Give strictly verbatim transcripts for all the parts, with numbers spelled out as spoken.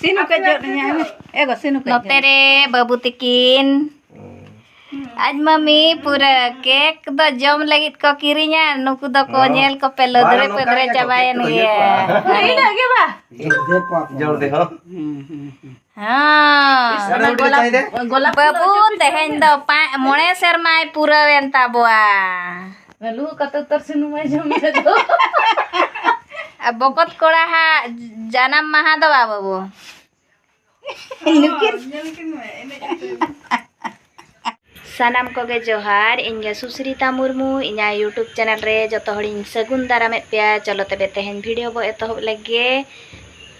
ᱥᱤᱱᱩ ᱠᱟᱹᱡ ᱡᱚᱜ ᱨᱮᱭᱟᱜ ᱮ ᱜᱚ, ᱥᱤᱱᱩ ᱠᱟᱹᱡ ᱱᱚᱛᱮ ᱨᱮ ᱵᱟᱹᱵᱩ ᱛᱤᱠᱤᱱ᱾ ᱟᱡ ᱢᱟᱹᱢᱤ ᱯᱩᱨᱟᱹ ᱠᱮᱠ ᱫᱚ ᱡᱚᱢ ᱞᱟᱹᱜᱤᱫ ᱠᱚ ᱠᱤᱨᱤᱧᱟ, ᱱᱩᱠᱩ ᱫᱚᱠᱚ ᱦᱚᱸ᱾ ᱧᱮᱞ ᱠᱚᱯᱮ ᱞᱟᱹᱫᱽᱨᱮ ᱵᱟᱝ, ᱱᱚᱝᱠᱟ ᱯᱮᱫᱽᱨᱮ ᱜᱮ ᱪᱟᱵᱟᱭᱮᱱ ᱠᱚ ᱜᱮᱭᱟ᱾ ᱤᱱᱟᱹᱜ ᱜᱮ ᱵᱟ? ᱡᱚᱢ ᱫᱮ ᱦᱚᱸ᱾ ᱦᱮᱸ᱾ ᱚᱱᱟ ᱵᱟᱹᱵᱩ ᱛᱮᱦᱮᱧ ᱫᱚ ᱯᱟᱸᱪ, ᱢᱚᱬᱮ ᱥᱮᱨᱢᱟᱭ ᱯᱩᱨᱟᱹᱣᱮᱱ ᱛᱟᱵᱚᱣᱟ᱾ ᱞᱩ ᱠᱟᱛᱮ ᱩᱛᱟᱹᱨ ᱥᱩᱱᱩᱢ ᱮ ᱡᱚᱢ ᱠᱮᱫ ᱫᱚ᱾ ᱟᱨ ᱵᱚᱠᱚᱛ ᱠᱚᱲᱟ ᱦᱟᱜ ᱡᱟᱱᱟᱢ ᱢᱟᱦᱟ ᱫᱚ ᱵᱟ ᱵᱟᱹᱵᱩ? ᱱᱩᱠᱤᱱ᱾ ᱥᱟᱱᱟᱢ ᱠᱚᱜᱮ ᱡᱚᱦᱟᱨ, ᱤᱧ ᱜᱮ ᱥᱩᱥᱨᱤᱛᱟ ᱢᱩᱨᱢᱩ, ᱤᱧᱟᱹᱜ YouTube channel ᱨᱮ ᱡᱚᱛᱚ ᱦᱚᱲᱤᱧ ᱥᱟᱹᱜᱩᱱ ᱫᱟᱨᱟᱢᱮᱫ ᱯᱮᱭᱟ᱾ ᱪᱚᱞᱚ ᱛᱚᱵᱮ ᱛᱮᱦᱮᱧ video ᱵᱚ ᱮᱛᱚᱦᱚᱵ ᱞᱮᱜᱮ᱾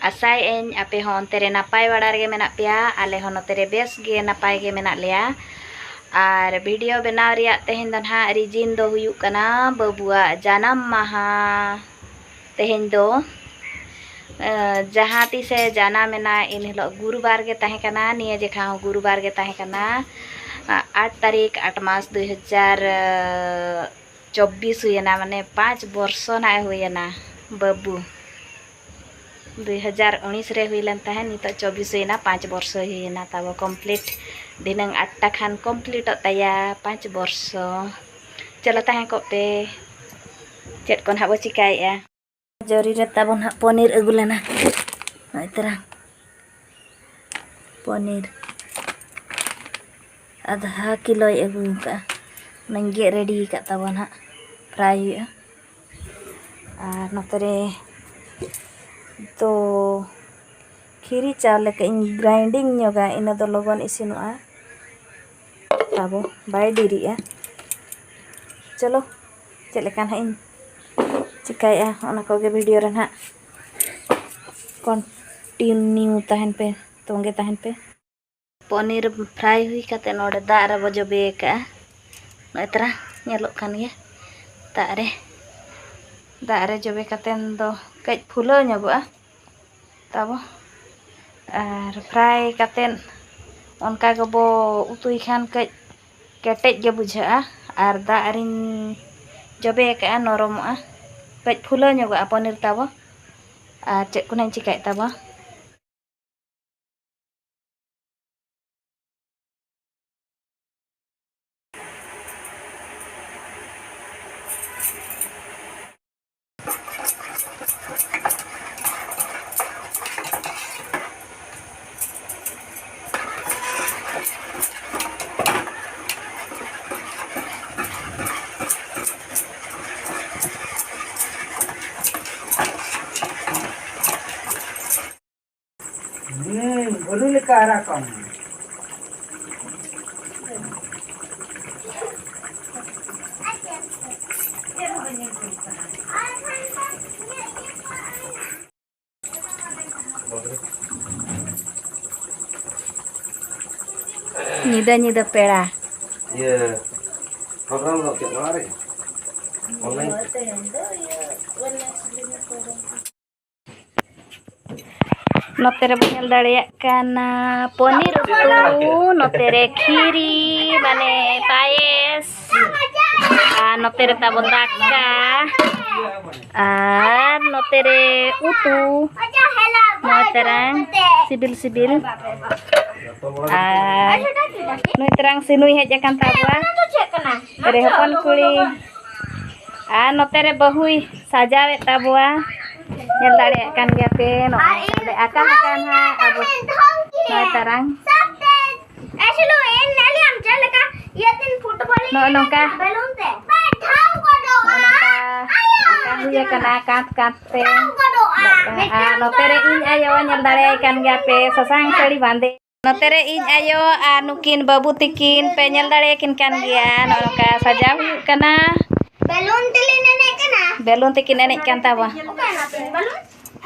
ᱟᱥᱟᱭᱮᱫ ᱟᱹᱧ ᱟᱯᱮ ᱦᱚᱸ ᱚᱱᱛᱮ ᱨᱮ ᱱᱟᱯᱟᱭ ᱵᱟᱲᱟ ᱨᱮᱜᱮ ᱢᱮᱱᱟᱜ ᱯᱮᱭᱟ, ᱟᱞᱮ ᱦᱚᱸ ᱱᱚᱛᱮ ᱨᱮ ᱵᱮᱥ ᱜᱮ ᱱᱟᱯᱟᱭ ᱜᱮ ᱢᱮᱱᱟᱜ ᱞᱮᱭᱟ᱾ ᱟᱨ video ᱵᱮᱱᱟᱣ ᱨᱮᱭᱟᱜ ᱛᱮᱦᱮᱧ ᱫᱚ ᱱᱟᱦᱟᱜ reason ᱫᱚ ᱦᱩᱭᱩᱜ ᱠᱟᱱᱟ ᱵᱟᱹᱵᱩᱣᱟᱜ ᱡᱟᱱᱟᱢ ᱢᱟᱦᱟ᱾ ᱛᱮᱦᱮᱧ ᱫᱚ, ᱮ, ᱡᱟᱦᱟᱸ ᱛᱤᱥᱮ ᱡᱟᱱᱟᱢᱮᱱᱟ, ᱮᱱ ᱦᱤᱞᱳᱜ ᱜᱩᱨᱩᱵᱟᱨ ᱜᱮ ᱛᱟᱦᱮᱸ ᱠᱟᱱᱟ, ᱱᱤᱭᱟᱹ ᱡᱮᱠᱷᱟ ᱦᱚᱸ ᱜᱩᱨᱩᱵᱟᱨ ᱜᱮ ᱛᱟᱦᱮᱸ ᱠᱟᱱᱟ᱾ ᱟ, ᱟᱴ ᱛᱟᱹᱨᱤᱠᱷ, ᱟᱴ ᱢᱟᱥ, ᱫᱩᱭ ᱦᱟᱡᱟᱨ ᱪᱚᱵᱵᱤᱥ ᱦᱩᱭᱮᱱᱟ, ᱢᱟᱱᱮ ᱯᱟᱸᱪ ᱵᱚᱨᱥᱚ ᱱᱟᱜ ᱮ ᱦᱩᱭᱮᱱᱟ ᱵᱟᱹᱵᱩ᱾ ᱫᱩᱭ ᱦᱟᱡᱟᱨ ᱩᱱᱤᱥ ᱨᱮ ᱦᱩᱭ ᱞᱮᱱ ᱛᱟᱦᱮᱸᱫ, ᱱᱤᱛᱚᱜ ᱪᱚᱵᱵᱤᱥ ᱦᱩᱭᱮᱱᱟ, ᱯᱟᱸᱪ ᱵᱚᱨᱥᱚ ᱦᱩᱭᱮᱱᱟ ᱛᱟᱵᱚ complete᱾ ᱫᱷᱤᱱᱟᱹᱝ ᱟᱴᱴᱟ ᱠᱷᱟᱱ completeᱚᱜ ᱛᱟᱭᱟ ᱯᱟᱸᱪ ᱵᱚᱨᱥᱚ᱾ ᱪᱚᱞᱚ ᱛᱟᱦᱮᱸ ᱠᱚᱜ ᱯᱮ, ᱪᱮᱫ ᱠᱚ ᱱᱟᱦᱟᱜ ᱵᱚ ᱪᱤᱠᱟᱹᱭᱮᱫᱼᱟ᱾ ᱡᱚᱨᱤ ᱨᱮ ᱛᱟᱵᱚᱱ ᱦᱟᱸᱜ ᱯᱚᱱᱤᱨ ᱟᱹᱜᱩ ᱞᱮᱱᱟ᱾ ᱱᱚᱜᱼᱚᱭ ᱛᱟᱨᱟ ᱯᱚᱱᱤᱨ ᱟᱫᱷᱟ ᱠᱤᱞᱳᱭ ᱟᱹᱜᱩ ᱟᱠᱟᱫᱼᱟ᱾ ᱚᱱᱟᱧ ᱜᱮᱫ ready ᱟᱠᱟᱫ ᱛᱟᱵᱚᱱ ᱦᱟᱸᱜ, fry ᱦᱩᱭᱩᱜᱼᱟ᱾ ᱟᱨ ᱱᱚᱛᱮ ᱨᱮ ᱫᱚ ᱠᱷᱤᱨᱤ ᱪᱟᱣᱞᱮ ᱠᱟᱜ ᱤᱧ grinding ᱧᱚᱜᱟ, ᱤᱱᱟᱹ ᱫᱚ ᱞᱚᱜᱚᱱ ᱤᱥᱤᱱᱚᱜᱼᱟ᱾ ᱛᱟᱵᱚ ᱵᱟᱭ ᱰᱮᱨᱤᱜᱼᱟ᱾ ᱪᱚᱞᱚ, ᱪᱮᱫ ᱞᱮᱠᱟ ᱱᱟᱦᱟᱜ ᱤᱧ ᱪᱤᱠᱟᱹᱭᱮᱫᱼᱟ, ᱚᱱᱟ ᱠᱚᱜᱮ video ᱨᱮ ᱱᱟᱦᱟᱜ continue ᱛᱟᱦᱮᱱ ᱯᱮ, ᱛᱚᱸᱜᱮ ᱛᱟᱦᱮᱱ ᱯᱮ᱾ ᱯᱚᱱᱤᱨ fry ᱦᱩᱭ ᱠᱟᱛᱮ ᱱᱚᱰᱮ ᱫᱟᱜ ᱨᱮᱵᱚ ᱡᱚᱵᱮ ᱟᱠᱟᱜᱼᱟ᱾ ᱱᱚᱜᱼᱚᱭ ᱛᱟᱨᱟ ᱧᱮᱞᱚᱜ ᱠᱟᱱ ᱜᱮᱭᱟ ᱫᱟᱜ ᱨᱮ, ᱫᱟᱜ ᱨᱮ ᱡᱚᱵᱮ ᱠᱟᱛᱮ ᱫᱚ ᱠᱟᱹᱡ ᱯᱷᱩᱞᱟᱹᱣ ᱧᱚᱜᱚᱜᱼᱟ ᱛᱟᱵᱚ᱾ ᱟᱨ fry ᱠᱟᱛᱮ ᱚᱱᱠᱟ ᱜᱮᱵᱚ ᱩᱛᱩᱭ ᱠᱷᱟᱱ ᱠᱟᱹᱡ ᱠᱮᱴᱮᱡ ᱜᱮ ᱵᱩᱡᱷᱟᱹᱜᱼᱟ᱾ ᱟᱨ ᱫᱟᱜ ᱨᱤᱧ ᱡᱚᱵᱮ ᱟᱠᱟᱜᱼᱟ, ᱱᱚᱨᱚᱢᱚᱜᱼᱟ, ᱠᱟᱹᱡ ᱯᱷᱩᱞᱟᱹᱣ ᱧᱚᱜᱚᱜᱼᱟ ᱯᱚᱱᱤᱨ ᱛᱟᱵᱚ᱾ ᱟᱨ ᱪᱮᱫ ᱠᱚ ᱱᱟᱦᱟᱜ ᱤᱧ ᱪᱤᱠᱟᱹᱭᱮᱫ ᱛᱟᱵᱚ, ᱦᱩᱸ, ᱵᱩᱨᱩ ᱞᱮᱠᱟ ᱟᱨᱟᱜ ᱠᱚᱜ ᱢᱮ᱾ ᱧᱤᱫᱟᱹ ᱧᱤᱫᱟᱹ ᱯᱮᱲᱟ᱾ ᱤᱭᱟᱹ, program ᱫᱚ ᱪᱮᱫ ᱱᱚᱣᱟ ᱨᱮ? Online? ᱱᱚᱛᱮ ᱨᱮᱵᱚᱱ ᱧᱮᱞ ᱫᱟᱲᱮᱭᱟᱜ ᱠᱟᱱᱟ ᱯᱚᱱᱤᱨ ᱩᱛᱩ, ᱱᱚᱛᱮ ᱨᱮ ᱠᱷᱤᱨᱤ, ᱢᱟᱱᱮ ᱯᱟᱭᱮᱥ, ᱟᱨ ᱱᱚᱛᱮ ᱨᱮ ᱛᱟᱵᱚ ᱫᱟᱠᱟ, ᱟᱨ ᱱᱚᱛᱮ ᱨᱮ ᱩᱛᱩ, ᱱᱚᱜᱼᱚᱭ ᱛᱟᱨᱟᱝ ᱥᱤᱵᱤᱞ ᱥᱤᱵᱤᱞ, ᱟᱨ ᱱᱩᱭ ᱛᱟᱨᱟᱝ ᱥᱤᱱᱩᱭ ᱦᱮᱡ ᱟᱠᱟᱱ ᱛᱟᱵᱚᱣᱟ᱾ ᱨᱮ ᱦᱚᱯᱚᱱ ᱠᱩᱲᱤ᱾ ᱟᱨ ᱱᱚᱛᱮ ᱨᱮ ᱵᱟᱹᱦᱩᱭ ᱥᱟᱡᱟᱣᱮᱫ ᱛᱟᱵᱚᱣᱟ᱾ ᱧᱮᱞ ᱫᱟᱲᱮᱭᱟᱜ ᱠᱟᱱ ᱜᱮᱭᱟ ᱯᱮ, ᱱᱚᱜᱼᱚᱭ ᱱᱚᱝᱠᱟ ᱞᱮ ᱟᱠᱟᱸ ᱟᱠᱟᱱ ᱦᱟᱸᱜ ᱟᱵᱚ ᱱᱚᱜᱼᱚᱭ ᱛᱟᱨᱟᱝ᱾ ᱱᱚᱜᱼᱚ ᱱᱚᱝᱠᱟ, ᱱᱚᱜᱼᱚ ᱱᱚᱝᱠᱟ ᱟᱠᱟᱸ ᱦᱩᱭ ᱟᱠᱟᱱᱟ ᱠᱟᱸᱛ ᱠᱟᱸᱛ ᱛᱮ᱾ ᱟᱨ ᱱᱚᱛᱮ ᱨᱮ ᱤᱧ ᱟᱭᱳ, ᱧᱮᱞ ᱫᱟᱲᱮᱭᱟᱭ ᱠᱟᱱ ᱜᱮᱭᱟ ᱯᱮ, ᱥᱟᱥᱟᱝ ᱥᱟᱹᱲᱤ ᱵᱟᱸᱫᱮ᱾ ᱱᱚᱛᱮ ᱨᱮ ᱤᱧ ᱟᱭᱳ ᱟᱨ ᱱᱩᱠᱤᱱ ᱵᱟᱹᱵᱩ ᱛᱤᱠᱤᱱ ᱯᱮ ᱧᱮᱞ ᱫᱟᱲᱮᱭᱟᱠᱤᱱ ᱠᱟᱱ ᱜᱮᱭᱟ᱾ ᱱᱚᱜᱼᱚ ᱱᱚᱝᱠᱟ ᱥᱟᱡᱟᱣ ᱦᱩᱭᱩᱜ ᱠᱟᱱᱟ᱾ ᱵᱮᱞᱩᱱ ᱛᱮᱞᱤᱧ ᱮᱱᱮᱡ ᱠᱟᱱᱟ᱾ ᱵᱮᱞᱩᱱ ᱛᱮᱠᱤᱱ ᱮᱱᱮᱡ ᱠᱟᱱ ᱛᱟᱵᱚᱣᱟ᱾ ᱚᱠᱟᱭ ᱱᱟᱯᱮ ᱵᱮᱞᱩᱱ?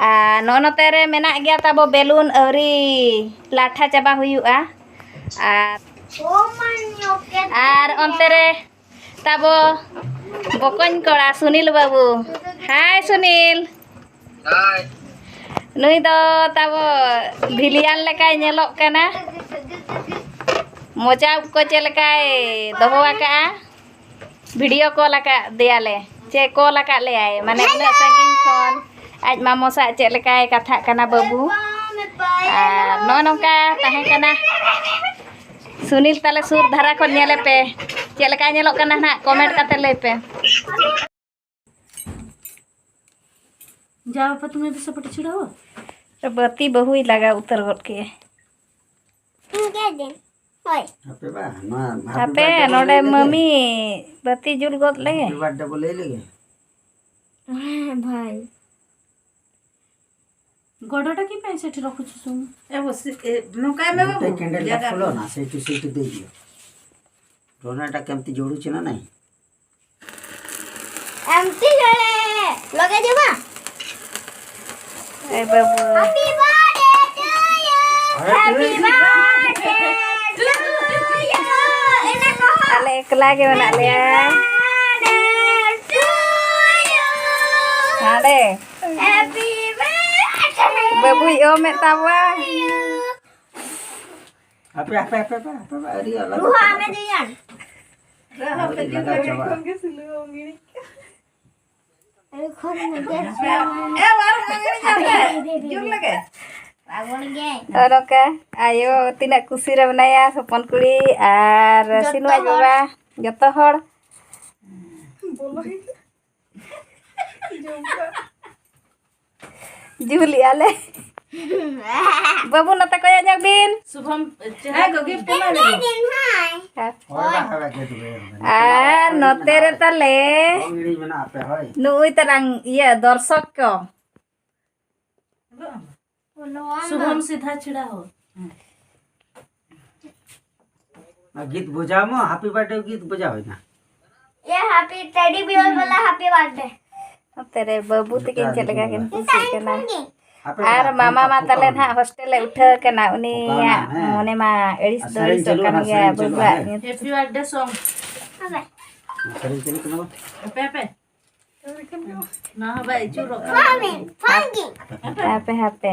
ᱟᱨ ᱱᱚᱜᱼᱚ ᱱᱚᱛᱮ ᱨᱮ ᱢᱮᱱᱟᱜ ᱜᱮᱭᱟ ᱛᱟᱵᱚ ᱵᱮᱞᱩᱱ, ᱟᱹᱣᱨᱤ ᱞᱟᱴᱷᱟ ᱪᱟᱵᱟ ᱦᱩᱭᱩᱜᱼᱟ᱾ ᱟᱨ, ᱟᱨ ᱚᱱᱛᱮ ᱨᱮ ᱛᱟᱵᱚ ᱵᱚᱠᱚᱧ ᱠᱚᱲᱟ ᱥᱩᱱᱤᱞ ᱵᱟᱹᱵᱩ᱾ ᱦᱟᱭ ᱥᱩᱱᱤᱞ᱾ ᱦᱟᱭ᱾ ᱱᱩᱭ ᱫᱚ ᱛᱟᱵᱚ ᱵᱷᱤᱞᱤᱭᱟᱱ ᱞᱮᱠᱟᱭ ᱧᱮᱞᱚᱜ ᱠᱟᱱᱟ᱾ ᱢᱚᱪᱟ ᱩᱵ ᱠᱚ ᱪᱮᱫ ᱞᱮᱠᱟᱭ ᱫᱚᱦᱚ ᱟᱠᱟᱫᱼᱟ᱾ ᱵᱷᱤᱰᱤᱭᱳ ᱠᱚᱞ ᱟᱠᱟᱫ ᱫᱮᱭᱟᱞᱮ, ᱪᱮ ᱠᱚᱞ ᱟᱠᱟᱫ ᱞᱮᱭᱟᱭ, ᱢᱟᱱᱮ ᱩᱱᱟᱹᱜ ᱥᱟᱺᱜᱤᱧ ᱠᱷᱚᱱ ᱟᱡ ᱢᱟᱢᱚ ᱥᱟᱶ ᱪᱮᱫ ᱞᱮᱠᱟᱭ ᱠᱟᱛᱷᱟᱜ ᱠᱟᱱᱟ ᱵᱟᱹᱵᱩ᱾ ᱟᱨ ᱱᱚᱜᱼᱚ ᱱᱚᱝᱠᱟ ᱛᱟᱦᱮᱸ ᱠᱟᱱᱟ᱾ ᱥᱩᱱᱤᱞ ᱛᱟᱞᱮ ᱥᱩᱨ ᱫᱷᱟᱨᱟ ᱠᱷᱚᱱ ᱧᱮᱞᱮ ᱯᱮ, ᱪᱮᱫ ᱞᱮᱠᱟᱭ ᱧᱮᱞᱚᱜ ᱠᱟᱱᱟ ᱱᱟᱦᱟᱜ, ᱠᱚᱢᱮᱱᱴ ᱠᱟᱛᱮ ᱞᱟᱹᱭ ᱯᱮ᱾ ᱡᱟᱣ ᱯᱟᱛᱢᱟ ᱫᱚ ᱥᱟᱯᱟᱴᱤ ᱪᱷᱩᱲᱟᱣᱟ᱾ ᱵᱟᱹᱛᱤ ᱵᱟᱹᱦᱩᱭ ᱞᱟᱜᱟᱣ ᱩᱛᱟᱹᱨ ᱜᱚᱫ ᱠᱮᱜᱼᱟ᱾ ᱤᱧ ᱜᱮ ᱫᱮᱱ᱾ ᱦᱳᱭ᱾ ᱦᱟᱯᱮ ᱵᱟ, ᱱᱚᱣᱟ ᱦᱟᱯᱮ ᱦᱟᱯᱮ, ᱵᱟᱨ ᱰᱚᱵᱚᱞ ᱱᱚᱰᱮ ᱞᱟᱹᱭ ᱞᱮᱜᱮ᱾ ᱢᱟᱹᱢᱤ ᱵᱟᱹᱛᱤ ᱡᱩᱞ ᱜᱚᱫ ᱞᱮᱜᱮ᱾ ᱦᱟᱯᱮ ᱵᱟᱨ ᱰᱚᱵᱚᱞ ᱞᱟᱹᱭ ᱞᱮᱜᱮ᱾ ᱦᱮᱸ ᱵᱷᱟᱭ᱾ ଗୋଡ଼ଟା କି ପାଇଁ ସେଠି ରଖୁଛୁ ସୁମ? ଏ ବସି, ଏ, ନୁକାଏ ମେ ଗୋଟେ ବାବୁ, କ୍ୟାଣ୍ଡେଲ ଟା ଜାଗା ଖୋଲ ନା, ସେଇଠୁ, ସେଇଠୁ ଦେଇଦିଅ। ଡୋନାଟା କେମିତି ଯୋଡ଼ୁଛି ନା ନାଇଁ? ଏମିତି ଜଳେ ଲଗେଇ ଦେବା। ଏ ବାବୁ। Happy birthday to you। Happy birthday to you। ᱮᱱᱟ ᱠᱚ᱾ ᱟᱞᱮ ᱮᱠᱞᱟ ᱜᱮ ᱢᱮᱱᱟᱜ ᱞᱮᱭᱟ᱾ Happy birthday to you᱾ ᱦᱟᱸᱰᱮ᱾ Happy birthday ᱵᱟᱹᱵᱩᱭ ᱚᱢᱮᱫ ᱛᱟᱵᱚᱣᱟ᱾ To you᱾ ᱦᱟᱯᱮ, ᱦᱟᱯᱮ, ᱦᱟᱯᱮ, ᱦᱟᱯᱮ, ᱦᱟᱯᱮ, ᱟᱹᱣᱨᱤ ᱟᱞᱟᱜ ᱨᱩᱦᱟ ᱠᱟᱛᱮ ᱢᱮ ᱫᱤᱭᱟᱱ᱾ ᱟᱹᱣᱨᱤ ᱞᱟᱜᱟ ᱪᱟᱵᱟᱜᱼᱟ᱾ ᱮ, ᱵᱟᱨ ᱦᱚᱲ ᱜᱮ ᱡᱳᱨ ᱞᱟᱜᱟ᱾ ᱟᱨ ᱱᱚᱝᱠᱟ ᱟᱭᱳ ᱛᱤᱱᱟᱹᱜ ᱠᱩᱥᱤ ᱨᱮ ᱢᱮᱱᱟᱭᱟ, ᱦᱚᱯᱚᱱ ᱠᱩᱲᱤ ᱟᱨ ᱡᱚᱛᱚ ᱥᱤᱱᱩ ᱟᱡ ᱦᱚᱲ᱾ ᱵᱟᱵᱟ, ᱡᱚᱛᱚ ᱦᱚᱲ᱾ ᱡᱩᱞᱮᱜᱼᱟ ᱞᱮ᱾ ᱵᱟᱹᱵᱩ, ᱱᱚᱛᱮ ᱠᱚᱭᱚᱜ ᱧᱚᱜ ᱵᱤᱱ᱾ ᱥᱩᱵᱷᱚᱢ, ᱪᱮᱦᱨᱟ ᱠᱚ gift ᱮᱢᱟᱭ ᱢᱮ᱾ ᱦᱳᱭ, ᱵᱟᱦᱟ ᱞᱟᱜᱮ ᱫᱚ ᱵᱟᱭ ᱦᱩᱭᱩᱜ ᱠᱟᱱᱟ᱾ ᱟᱨ ᱱᱚᱛᱮ ᱨᱮ ᱛᱟᱞᱮ ᱵᱚᱝ ᱤᱲᱤ ᱢᱮᱱᱟᱜ ᱟᱯᱮ, ᱦᱳᱭ᱾ ᱱᱩᱜᱼᱩᱭ ᱛᱟᱨᱟᱝ ᱤᱭᱟᱹ ᱫᱚᱨᱥᱚᱠ ᱠᱚ᱾ ᱱᱚᱣᱟ ᱥᱩᱵᱷᱚᱢ ᱥᱤᱫᱷᱟ ᱪᱷᱤᱲᱟ ᱦᱳ᱾ ᱟᱨ ᱜᱤᱛ ᱵᱚᱡᱟᱣ ᱢᱟ, happy birthday ᱜᱤᱛ ᱵᱚᱡᱟᱣ ᱦᱩᱭᱱᱟ᱾ ये happy teddy bear वाला happy birthday। ᱱᱚᱛᱮ ᱨᱮ ᱵᱟᱹᱵᱩ ᱛᱟᱹᱠᱤᱱ ᱪᱮᱫ ᱞᱮᱠᱟ ᱠᱤᱱ ᱠᱩᱥᱤᱜ ᱠᱟᱱᱟ᱾ ᱟᱯᱮ ᱟᱨ ᱚᱠᱟ ᱢᱟᱢᱟ ᱢᱟ ᱠᱷᱚᱱ ᱛᱟᱞᱮ ᱯᱷᱳᱴᱳ ᱱᱟᱦᱟᱜ ᱦᱳᱥᱴᱮᱞ ᱮ ᱩᱴᱷᱟᱹᱣ ᱠᱟᱱᱟ, ᱩᱱᱤᱭᱟᱜ ᱚᱠᱟ ᱱᱟ, ᱦᱮᱸ? ᱢᱚᱱᱮ ᱢᱟ ᱟᱹᱲᱤᱥ ᱟᱨ ᱫᱚ ᱥᱮᱨᱮᱧ ᱟᱹᱲᱤᱥᱚᱜ ᱪᱟᱹᱞᱩᱜᱼᱟ, ᱠᱟᱱ ᱜᱮᱭᱟ ᱥᱮᱨᱮᱧ ᱪᱟᱹᱞᱩᱜᱼᱟ, ᱵᱟᱹᱵᱩᱣᱟᱜ ᱦᱮᱸ᱾ ᱧᱩᱛᱩᱢ᱾ Happy birthday song। ᱟᱵᱮ᱾ ᱥᱮᱨᱮᱧ ᱪᱟᱹᱞᱩᱜ ᱠᱟᱱᱟ ᱵᱟᱝ? ᱦᱟᱯᱮ, ᱦᱟᱯᱮ᱾ ᱱᱚᱣᱟ ᱦᱚᱸ ᱵᱟᱭ ᱟᱹᱪᱩᱨᱚᱜ ᱠᱟᱱᱟ᱾ ᱦᱟᱯᱮ, ᱦᱟᱯᱮ᱾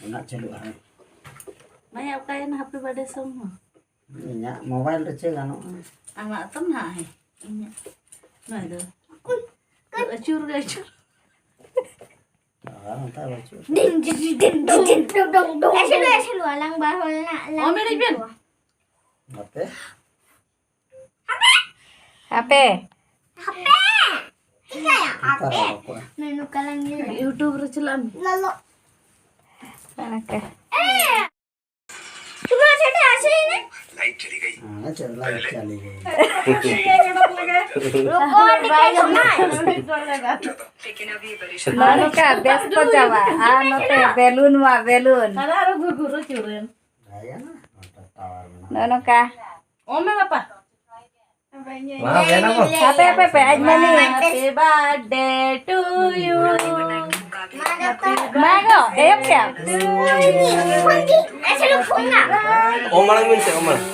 ᱚᱱᱟ ᱪᱟᱹᱞᱩᱜᱼᱟ, ᱦᱮᱸ᱾ ᱢᱟᱭᱟ, ᱚᱠᱟᱭᱮᱱᱟ happy birthday song ᱦᱚᱸ? ᱤᱧᱟᱹᱜ mobile ᱨᱮ ᱪᱮᱫ ᱜᱟᱱᱚᱜᱼᱟ? ᱟᱢᱟᱜ ᱛᱚ ᱱᱟᱦᱟᱜ, ᱦᱮᱸ᱾ ᱤᱧᱟᱹᱜ᱾ ᱱᱩᱭ ᱫᱚ᱾ ᱟᱹᱪᱩᱨ ᱜᱮ ᱟᱹᱪᱩᱨ᱾ ᱟᱨ ᱚᱱᱠᱟ ᱵᱟᱹᱪᱩᱜ᱾ ᱰᱤᱝ, ᱰᱤᱝ, ᱰᱤᱝ, ᱰᱤᱝ, ᱰᱚᱝ, ᱰᱚᱝ, ᱰᱚᱝ, ᱰᱚᱝ᱾ ᱮᱥᱮᱞᱩ, ᱮᱥᱮᱞᱩ, ᱟᱞᱟᱝ ᱵᱟᱨ ᱦᱚᱲ ᱨᱮᱱᱟᱜ ᱞᱟᱝ ᱚ, ᱢᱮᱱᱮᱫ ᱵᱤᱱ᱾ ᱴᱷᱤᱠᱚᱜᱼᱟ᱾ ᱦᱟᱯᱮ᱾ ᱦᱟᱯᱮ᱾ ᱦᱟᱯᱮ᱾ ᱪᱤᱠᱟᱹᱭᱟ? ᱦᱟᱯᱮ᱾ ᱱᱩᱭ ᱱᱚᱝᱠᱟ ᱞᱟᱝ ᱧᱮᱞᱟ᱾ YouTube ᱨᱮ ᱪᱟᱞᱟᱜ ᱢᱮ᱾ ᱞᱚᱞᱚ᱾ ᱚᱱᱠᱟ᱾ ᱮ᱾ तुम्हारा छोटा ऐसे ही नहीं? लाइट चली गई। हाँ, चल, लाइट चली गई। ᱱᱚᱜᱼᱚ ᱱᱚᱝᱠᱟ ᱵᱮᱥ ᱠᱚ ᱪᱟᱵᱟ᱾ ᱟᱨ ᱱᱚᱛᱮ ᱵᱮᱞᱩᱱ ᱢᱟ ᱵᱮᱞᱩᱱ᱾ ᱱᱚᱜᱼᱚ ᱱᱚᱝᱠᱟ᱾ ᱦᱟᱯᱮ, ᱦᱟᱯᱮ, ᱦᱟᱯᱮ, ᱟᱡ ᱢᱟᱹᱱᱤ᱾ Happy birthday to you. ᱢᱟ ᱜᱚ, ᱮᱦᱚᱵ ᱠᱮᱫ ᱟᱢ᱾ ᱚ ᱢᱟᱲᱟᱝ ᱢᱮᱱ ᱥᱮ, ᱚ ᱢᱟᱲᱟᱝ᱾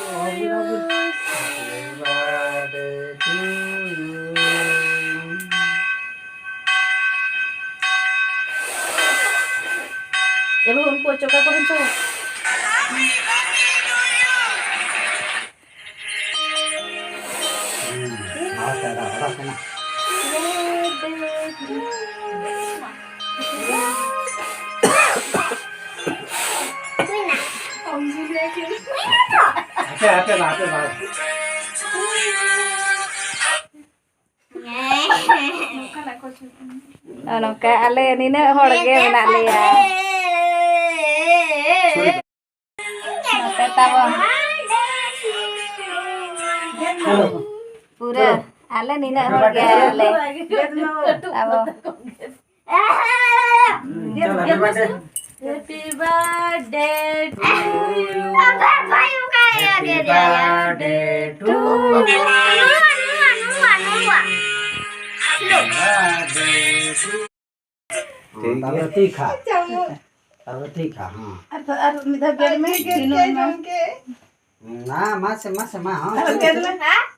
ᱮ ᱵᱟᱹᱵᱩ, ᱩᱱᱠᱩ ᱚᱪᱚᱜ ᱠᱟᱠᱚ ᱵᱮᱱ ᱪᱚ᱾ ᱦᱩᱭᱱᱟ᱾ ᱦᱩᱭᱱᱟ ᱛᱚ? ᱦᱟᱯᱮ, ᱦᱟᱯᱮ, ᱦᱟᱯᱮ, ᱦᱟᱯᱮ᱾ ᱱᱚᱜᱼᱚ ᱱᱚᱝᱠᱟ ᱟᱞᱮ ᱱᱤᱱᱟᱹᱜ ᱦᱚᱲ ᱜᱮ ᱢᱮᱱᱟᱜ ᱞᱮᱭᱟ᱾ ᱱᱚᱛᱮ ᱛᱟᱵᱚᱱ᱾ ᱯᱩᱨᱟᱹ ᱟᱞᱮ ᱱᱤᱱᱟᱹᱜ ᱦᱚᱲ ᱜᱮ ᱟᱞᱮ᱾ ᱛᱟᱵᱚᱱ᱾ Happy birthday to you. Happy birthday to you. ᱴᱷᱤᱠ ᱜᱮᱭᱟ᱾ ᱛᱟᱨᱯᱚᱨᱮ ᱛᱤ ᱠᱷᱟ᱾ ᱛᱟᱨᱯᱚᱨᱮ ᱛᱤ ᱠᱷᱟ, ᱦᱮᱸ᱾ ᱟᱨ, ᱟᱨ ᱢᱤᱫ ᱫᱷᱟᱣ ᱜᱮᱫ ᱢᱮ, ᱥᱤᱱᱩ ᱮᱢᱟᱢ᱾ ᱢᱟ, ᱢᱟᱥᱮ, ᱢᱟᱥᱮ, ᱢᱟ, ᱦᱚᱸ᱾ ᱟᱨᱚ ᱜᱮᱫ ᱢᱮ᱾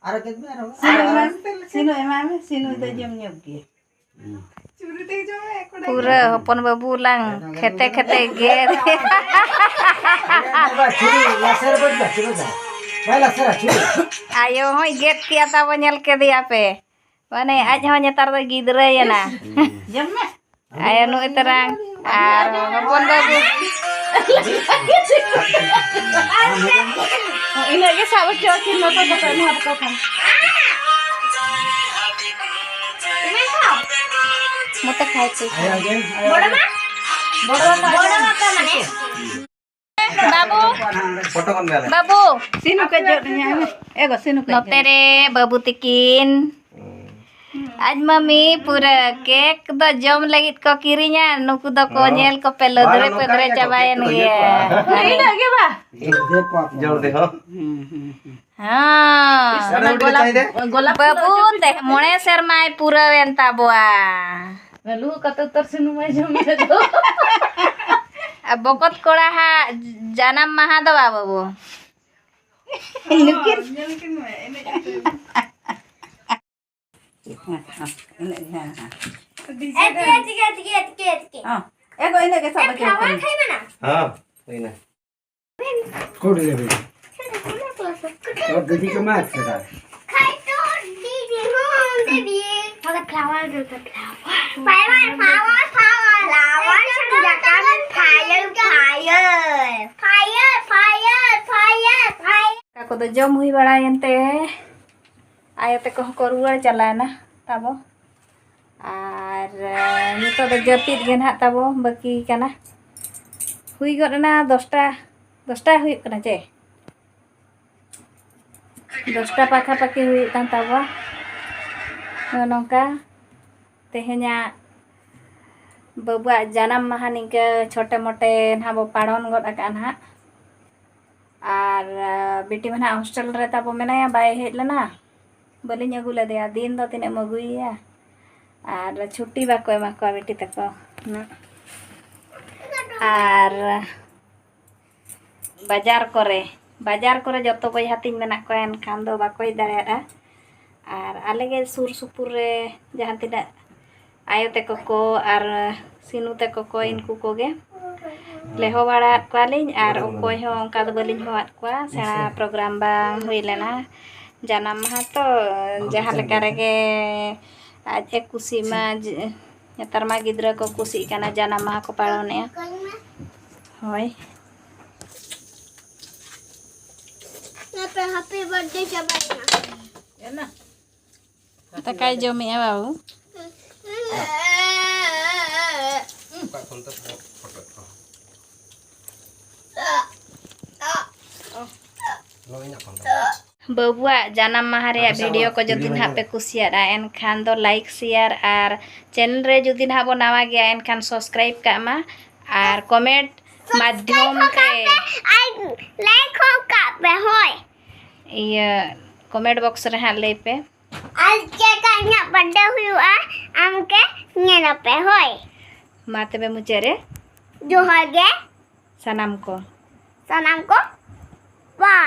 ᱟᱨᱚ ᱜᱮᱫ ᱢᱮ, ᱟᱨᱚ᱾ ᱥᱤᱱᱩ ᱮᱢᱟᱢ, ᱥᱤᱱᱩ ᱮᱢᱟᱢ ᱢᱮ, ᱥᱤᱱᱩ ᱫᱚ ᱡᱚᱢ ᱧᱚᱜ ᱜᱮ᱾ ᱦᱩᱸ᱾ ᱯᱩᱨᱟᱹ ᱦᱚᱯᱚᱱ ᱵᱟᱹᱵᱩ ᱞᱟᱝ ᱠᱷᱮᱛᱮ ᱠᱷᱮᱛᱮ ᱜᱮᱫ᱾ ᱵᱟᱭ ᱞᱟᱥᱮᱨᱟ, ᱪᱷᱩᱨᱤ ᱫᱚ᱾ ᱵᱟᱭ ᱞᱟᱥᱮᱨᱟ, ᱪᱷᱩᱨᱤ᱾ ᱟᱭᱳ ᱦᱚᱸᱭ ᱜᱮᱫ ᱠᱮᱜᱼᱟ, ᱛᱟᱵᱚ ᱧᱮᱞ ᱠᱮᱫᱮᱭᱟ ᱯᱮ᱾ ᱢᱟᱱᱮ ᱟᱡ ᱦᱚᱸ ᱱᱮᱛᱟᱨ ᱫᱚ ᱜᱤᱫᱽᱨᱟᱹᱭᱮᱱᱟ᱾ ᱦᱩᱸ᱾ ᱟᱭᱳ ᱱᱩᱭ ᱛᱟᱨᱟᱝ ᱟᱨ ᱦᱚᱯᱚᱱ ᱵᱟᱹᱵᱩ᱾ ᱤᱱᱟᱹᱜ ᱜᱮ ᱥᱟᱵ ᱦᱚᱪᱚ ᱟᱹᱠᱤᱱ ᱱᱚᱛᱮ ᱠᱟᱛᱮ ᱱᱚᱣᱟ ᱫᱚᱠᱚ ᱠᱷᱟᱱ᱾ ᱢᱚᱛᱮ ᱠᱷᱟᱭ ᱪᱮ᱾ ᱵᱚᱲᱚ ᱢᱟ? ᱵᱚᱲᱚ ᱢᱟ ᱢᱟᱱᱮ? ᱵᱟᱹᱵᱩ᱾ ᱯᱷᱳᱴᱳ ᱠᱷᱚᱱ ᱜᱮ ᱟᱞᱮ᱾ ᱵᱟᱹᱵᱩ, ᱥᱤᱱᱩ ᱠᱟᱹᱡ ᱡᱚᱜ ᱤᱧᱟ᱾ ᱮ ᱜᱚ, ᱥᱤᱱᱩ ᱠᱟᱹᱡ ᱱᱚᱛᱮ ᱡᱚᱜ᱾ ᱨᱮ ᱵᱟᱹᱵᱩ ᱛᱤᱠᱤᱱ᱾ ᱦᱩᱸ᱾ ᱟᱡ ᱢᱟᱹᱢᱤ ᱯᱩᱨᱟᱹ ᱠᱮᱠ ᱫᱚ ᱡᱚᱢ ᱞᱟᱹᱜᱤᱫ ᱠᱚ ᱠᱤᱨᱤᱧᱟ, ᱱᱩᱠᱩ ᱫᱚᱠᱚ ᱦᱚᱸ᱾ ᱧᱮᱞ ᱠᱚᱯᱮ ᱞᱟᱹᱫᱽᱨᱟᱹ ᱵᱟᱨ ᱱᱚᱝᱠᱟ ᱯᱟᱹᱫᱽᱨᱟᱹ ᱜᱮ ᱟᱨ ᱪᱟᱵᱟᱭᱮᱱ ᱠᱮᱠ ᱠᱚ ᱜᱮᱭᱟ᱾ ᱦᱩᱭᱩᱜᱼᱟ᱾ ᱤᱱᱟᱹᱜ ᱜᱮ ᱵᱟ? ᱡᱚᱞᱫᱤ ᱦᱚᱸ᱾ ᱦᱩᱸ, ᱦᱩᱸ, ᱦᱩᱸ᱾ ᱦᱮᱸ᱾ ᱚᱱᱟ ᱟᱹᱰᱤ ᱜᱳᱞᱟᱯ, ᱪᱟᱦᱤᱫᱟ᱾ ᱜᱳᱞᱟᱯ ᱵᱟᱹᱵᱩ ᱯᱷᱩᱞ ᱛᱮ ᱢᱚᱬᱮ ᱥᱮᱨᱢᱟᱭ ᱯᱩᱨᱟᱹᱣᱮᱱ ᱛᱟᱵᱚᱣᱟ᱾ ᱞᱟᱹᱞᱩ ᱠᱟᱛᱮ ᱩᱛᱟᱹᱨ ᱥᱩᱱᱩᱢ ᱮ ᱡᱚᱢ ᱞᱮᱫ ᱫᱚ᱾ ᱟᱨ ᱵᱚᱠᱚᱛ ᱠᱚᱲᱟ ᱦᱟᱜ ᱡᱟᱱᱟᱢ ᱢᱟᱦᱟ ᱫᱚ ᱵᱟ ᱵᱟᱹᱵᱩ? ᱱᱩᱠᱤᱱ᱾ ᱧᱮᱞ ᱠᱤᱱ ᱢᱮ, ᱮᱱᱮᱡ ᱟᱹᱪᱩᱨ᱾ ᱦᱮᱸ, ᱦᱮᱸ, ᱮᱱᱮᱡ, ᱦᱮᱸ, ᱦᱮᱸ᱾ ᱮᱛᱠᱮ, ᱮᱛᱠᱮ, ᱮᱛᱠᱮ, ᱮᱛᱠᱮ, ᱮᱛᱠᱮ᱾ ᱦᱚᱸ᱾ ᱮ ᱜᱚ, ᱮᱱᱮᱡ ᱜᱮ ᱥᱟᱵ ᱮ, ᱦᱚᱪᱚ flower ᱠᱚᱢ᱾ ᱠᱷᱟᱭ ᱢᱮᱱᱟ? ᱦᱚᱸ, ᱦᱩᱭᱱᱟ᱾ ᱠᱚᱰ ᱞᱮᱵᱮ᱾ ᱛᱚ ᱫᱤᱫᱤ ᱠᱚ ᱢᱟᱜ ᱠᱮᱫᱟ᱾ ᱠᱷᱟᱭ ᱛᱚ ᱫᱤᱫᱤ ᱦᱚᱸ ᱚᱸᱰᱮ ᱵᱤ᱾ ᱦᱚᱞᱟ flower ᱫᱚ flower᱾ Fire, fire, fire. Flower ᱥᱟᱝ ᱡᱟᱠᱟᱢ fire, fire. Fire, fire, fire, fire. ᱫᱟᱠᱟ ᱠᱚᱫᱚ ᱡᱚᱢ ᱦᱩᱭ ᱵᱟᱲᱟᱭᱮᱱ ᱛᱮ ᱟᱭᱳ ᱛᱟᱠᱚ ᱦᱚᱸᱠᱚ ᱨᱩᱣᱟᱹᱲ ᱪᱟᱞᱟᱣᱮᱱᱟ ᱛᱟᱵᱚ᱾ ᱟᱨ, ᱮ, ᱱᱤᱛᱚᱜ ᱫᱚ ᱡᱟᱹᱯᱤᱫ ᱜᱮ ᱱᱟᱦᱟᱜ ᱛᱟᱵᱚ ᱵᱟᱹᱠᱤ ᱠᱟᱱᱟ᱾ ᱦᱩᱭ ᱜᱚᱫ ᱮᱱᱟ ᱫᱚᱥᱴᱟ, ᱫᱚᱥᱴᱟ ᱦᱩᱭᱩᱜ ᱠᱟᱱᱟ ᱪᱮ? ᱫᱚᱥᱴᱟ ᱯᱟᱠᱷᱟ ᱯᱟᱠᱷᱤ ᱦᱩᱭᱩᱜ ᱠᱟᱱ ᱛᱟᱵᱚᱣᱟ᱾ ᱱᱚᱜᱼᱚ ᱱᱚᱝᱠᱟ ᱛᱮᱦᱮᱧᱟᱜ ᱵᱟᱹᱵᱩᱣᱟᱜ ᱡᱟᱱᱟᱢ ᱢᱟᱦᱟ ᱱᱤᱝᱠᱟᱹ ᱪᱷᱳᱴᱮ ᱢᱳᱴᱮ ᱱᱟᱦᱟᱜ ᱵᱚ ᱯᱟᱲᱚᱱ ᱜᱚᱫ ᱟᱠᱟᱫᱼᱟ ᱱᱟᱦᱟᱜ᱾ ᱟᱨ, ᱟ, ᱵᱤᱴᱤ ᱢᱟ ᱱᱟᱦᱟᱜ ᱦᱳᱥᱴᱮᱞ ᱨᱮ ᱛᱟᱵᱚ ᱢᱮᱱᱟᱭᱟ, ᱵᱟᱭ ᱦᱮᱡ ᱞᱮᱱᱟ, ᱵᱟᱹᱞᱤᱧ ᱟᱹᱜᱩ ᱞᱮᱫᱮᱭᱟ᱾ ᱫᱤᱱ ᱫᱚ ᱛᱤᱱᱟᱹᱜ ᱮᱢ ᱟᱹᱜᱩᱭᱮᱭᱟ? ᱟᱨ ᱪᱷᱩᱴᱤ ᱵᱟᱠᱚ ᱮᱢᱟ ᱠᱚᱣᱟ ᱵᱤᱴᱤ ᱛᱟᱠᱚ ᱩᱱᱟᱹᱜ᱾ ᱟᱨ ᱵᱟᱡᱟᱨ ᱠᱚᱨᱮ, ᱵᱟᱡᱟᱨ ᱠᱚᱨᱮ ᱡᱚᱛᱚ ᱵᱚᱭᱦᱟ ᱛᱤᱧ ᱢᱮᱱᱟᱜ ᱠᱚᱣᱟ, ᱮᱱᱠᱷᱟᱱ ᱫᱚ ᱵᱟᱠᱚ ᱦᱮᱡ ᱫᱟᱲᱮᱭᱟᱜᱼᱟ᱾ ᱟᱨ ᱟᱞᱮ ᱜᱮ ᱥᱩᱨ ᱥᱩᱯᱩᱨ ᱨᱮ ᱡᱟᱦᱟᱸ ᱛᱤᱱᱟᱹᱜ ᱟᱭᱳ ᱛᱟᱠᱚ ᱠᱚ ᱟᱨ ᱥᱤᱱᱩ ᱛᱟᱠᱚ ᱠᱚ, ᱤᱱᱠᱩ ᱠᱚᱜᱮ ᱞᱮ ᱦᱚᱦᱚ ᱵᱟᱲᱟᱣᱟᱫ ᱠᱚᱣᱟᱞᱤᱧ᱾ ᱟᱨ ᱚᱠᱚᱭ ᱦᱚᱸ ᱚᱱᱠᱟ ᱫᱚ ᱵᱟᱹᱞᱤᱧ ᱦᱚᱦᱚᱣᱟᱫ ᱠᱚᱣᱟ, ᱥᱮᱬᱟ program ᱵᱟᱝ ᱦᱩᱭ ᱞᱮᱱᱟ᱾ ᱡᱟᱱᱟᱢ ᱢᱟᱦᱟ ᱛᱚ ᱡᱟᱦᱟᱸ ᱞᱮᱠᱟ ᱨᱮᱜᱮ ᱟᱡ ᱮ ᱠᱩᱥᱤᱜ ᱢᱟ, ᱡᱮ-, ᱱᱮᱛᱟᱨ ᱢᱟ ᱜᱤᱫᱽᱨᱟᱹ ᱠᱚ ᱠᱩᱥᱤᱜ ᱠᱟᱱᱟ, ᱡᱟᱱᱟᱢ ᱢᱟᱦᱟ ᱠᱚ ᱯᱟᱞᱚᱱᱮᱜᱼᱟ᱾ ᱦᱳᱭ᱾ ᱱᱚᱛᱮ happy birthday ᱪᱟᱵᱟᱭᱮᱱᱟ᱾ ᱫᱟᱠᱟᱭ ᱡᱚᱢᱮᱜᱼᱟ ᱵᱟᱹᱵᱩ᱾ ᱚᱠᱟ ᱠᱷᱚᱱ ᱛᱮ ᱯᱷᱚᱴᱚᱡ ᱠᱚ? ᱵᱟᱹᱵᱩᱣᱟᱜ ᱡᱟᱱᱟᱢ ᱢᱟᱦᱟ ᱨᱮᱭᱟᱜ ᱵᱷᱤᱰᱤᱭᱳ ᱠᱚ ᱡᱩᱫᱤ ᱱᱟᱦᱟᱜ ᱯᱮ ᱠᱩᱥᱤᱭᱟᱫᱼᱟ, ᱮᱱᱠᱷᱟᱱ ᱫᱚ ᱞᱟᱭᱤᱠ, ᱥᱮᱭᱟᱨ ᱟᱨ ᱪᱮᱱᱮᱞ ᱨᱮ ᱡᱩᱫᱤ ᱱᱟᱦᱟᱜ ᱵᱚ ᱱᱟᱣᱟ ᱜᱮᱭᱟ, ᱮᱱᱠᱷᱟᱱ ᱥᱟᱵᱥᱠᱨᱟᱭᱤᱵ ᱠᱟᱜ ᱢᱟ ᱟᱨ ᱠᱚᱢᱮᱱᱴ ᱢᱟᱫᱽᱫᱷᱚᱢ ᱛᱮ ᱟᱨ ᱞᱟᱭᱤᱠ ᱦᱚᱸ ᱠᱟᱜ ᱯᱮ, ᱦᱳᱭ᱾ ᱤᱭᱟᱹ, ᱠᱚᱢᱮᱱᱴ ᱵᱚᱠᱥ ᱨᱮ ᱦᱟᱸᱜ ᱞᱟᱹᱭ ᱯᱮ᱾ ᱟᱨ ᱪᱮᱫ ᱞᱮᱠᱟ ᱤᱧᱟᱹᱜ ᱵᱟᱨᱛᱷᱰᱮ ᱦᱩᱭᱩᱜᱼᱟ, ᱟᱢ ᱜᱮ ᱧᱮᱞ ᱟᱯᱮ, ᱦᱳᱭ᱾ ᱢᱟ ᱛᱚᱵᱮ ᱢᱩᱪᱟᱹᱫ ᱨᱮ ᱡᱚᱦᱟᱨ ᱜᱮ᱾ ᱥᱟᱱᱟᱢ ᱠᱚ᱾ ᱥᱟᱱᱟᱢ ᱠᱚ᱾ ᱵᱟᱭ᱾